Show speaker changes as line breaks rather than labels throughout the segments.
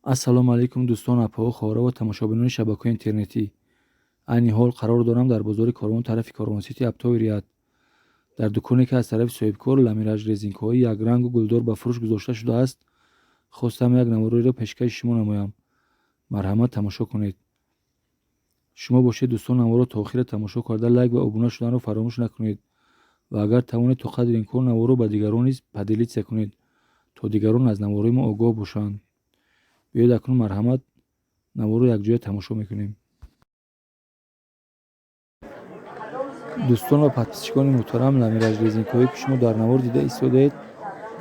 Ассалому алайкум, дӯстон, апаҳо, хоҳаро ва тамошобинони шабакаҳои интернетӣ. Айни ҳол қарор дорам дар бозори Корвон, тарафи Корвонсити Оптовый ряд, дар дуконе, ки аз тарафи соҳибкор ламираж резинкаҳои якрангу гулдор ба фурӯш гузошта шудааст. Хостам як навореро пешкаши шумо намоям. Марҳамат, тамошо кунед. Шумо бошед, дӯстон, наворро то охира тамошо карда, лайк ва обуна шуданро фаромӯш накунед ва агар тавонед, то қадри имкон наворро ба дигарон низ поделиться кунед, то дигарон аз наворҳои мо огоҳ бошанд. Биёед, акнун, марҳамат, наворро якҷоя тамошо мекунем. Дӯстон ва подписчикони муҳтарам, ламираж резинкаҳое, ки шумо дар навор дида истодаед,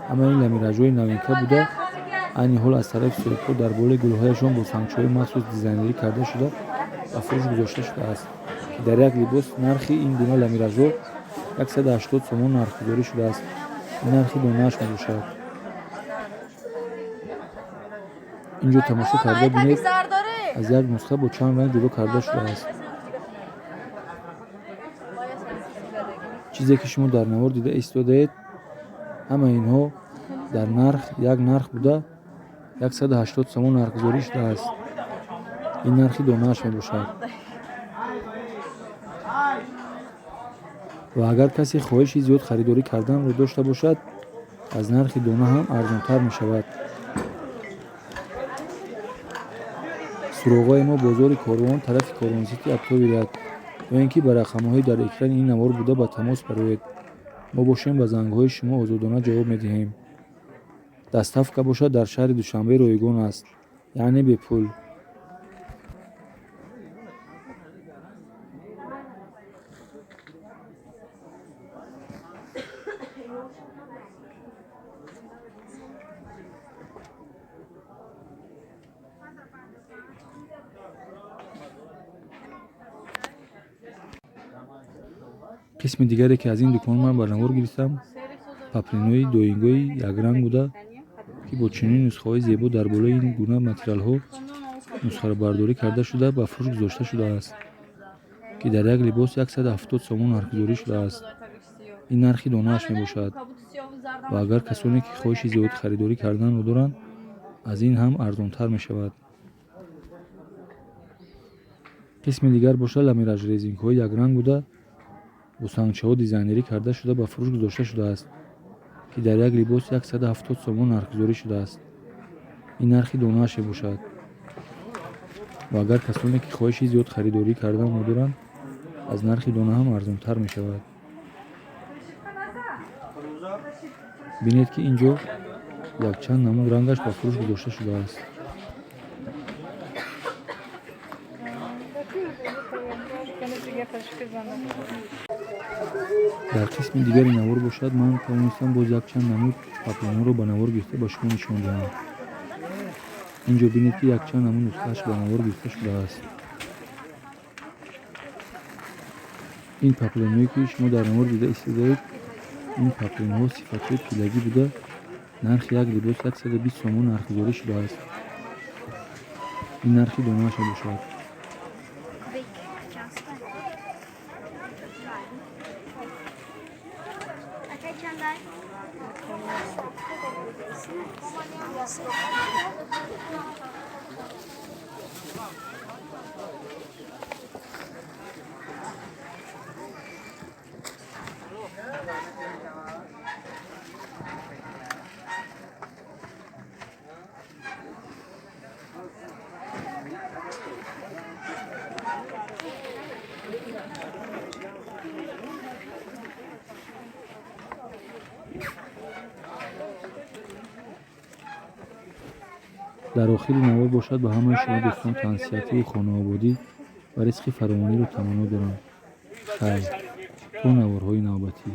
ҳамаи ин ламиражҳои новинка буда, айни ҳол аз тарафи соҳибкор дар болои гулҳояшон бо сангчаҳои махсус дизайнерӣ карда шуда ба фурӯш гузошта шудааст, ки дар як либос нархи ин гуна ламиражҳо 180 сомон нархгузорӣ шудааст. Ин нархи донааш мебошад. Инҷо тамошо карда бинед, аз як нусха бо чанд ранг ҷудо карда шудааст. Чизе, ки шумо дар навор дида истодаед, ҳамаи инҳо дар нарх як нарх буда, 180 сомон нархгузорӣ шудааст. Ин нархи донааш мебошад. Ва агар касе хоҳиши зиёд харидорӣ карданро дошта бошад, аз нархи дона ҳам арзонтар мешавад. Суроғаи мо: бозори Корвон, тарафи Корвонсити Оптовый ряд, ё ин ки ба рақамҳои дар экрани ин навор буда ба тамос бароед. Мо бошем, ба зангҳои шумо озодона ҷавоб медиҳем. Доставка бошад, дар шаҳри Душанбе ройгон аст, яъне бепул. Қисми дигаре, ки аз ин дукон ман ба навор гирифтам, паплинои доингои якранг буда, ки бо чунин нусхаҳои зебо дар болои ин гуна материалҳо нусхабардорӣ карда шуда ба фурӯш гузошта шудааст, ки дар як либос 170 сомон нархгузорӣ шудааст. Ин нархи донааш мебошад. Ва агар касоне, ки хоҳиши зиёд харидорӣ карданро доранд, аз ин ҳам арзонтар мешавад. Қисми дигар бошад, ламираж резинкаҳои якранг буда, бо сангчаҳо дизайнерӣ карда шуда ба фурӯш гузошта шудааст, ки дар як либос 170 сомон нархгузорӣ шудааст. Ин нархи донааш мебошад. Ва агар касоне, ки хоҳиши зиёд харидорӣ карданро доранд, аз нархи дона ҳам арзонтар мешавад. Бинед, ки ин ҷо якчанд намуд рангаш ба фурӯш гузошта шудааст. Дар қисми дигари навор бошад, ман тавонистам боз якчанд намуд паплинҳоро ба навор гирифта ба шумо нишон диҳам. Ин ҷо бинед, ки якчанд намуд нусхааш ба навор гирифта шудааст. Ин паплинҳое, ки шумо дар навор дида истодаед, ин паплинҳо сифатҳои тиллагӣ буда, нархи як либос 120 сомон нархгузорӣ шудааст. Ин нархи донааш мебошад. Дар охири навор бошад, ба ҳамаи шумо дӯстон тансиҳативу хонаободӣ ва ризқи фаровониро таманно дорам. Хайр, то наворҳои навбатӣ.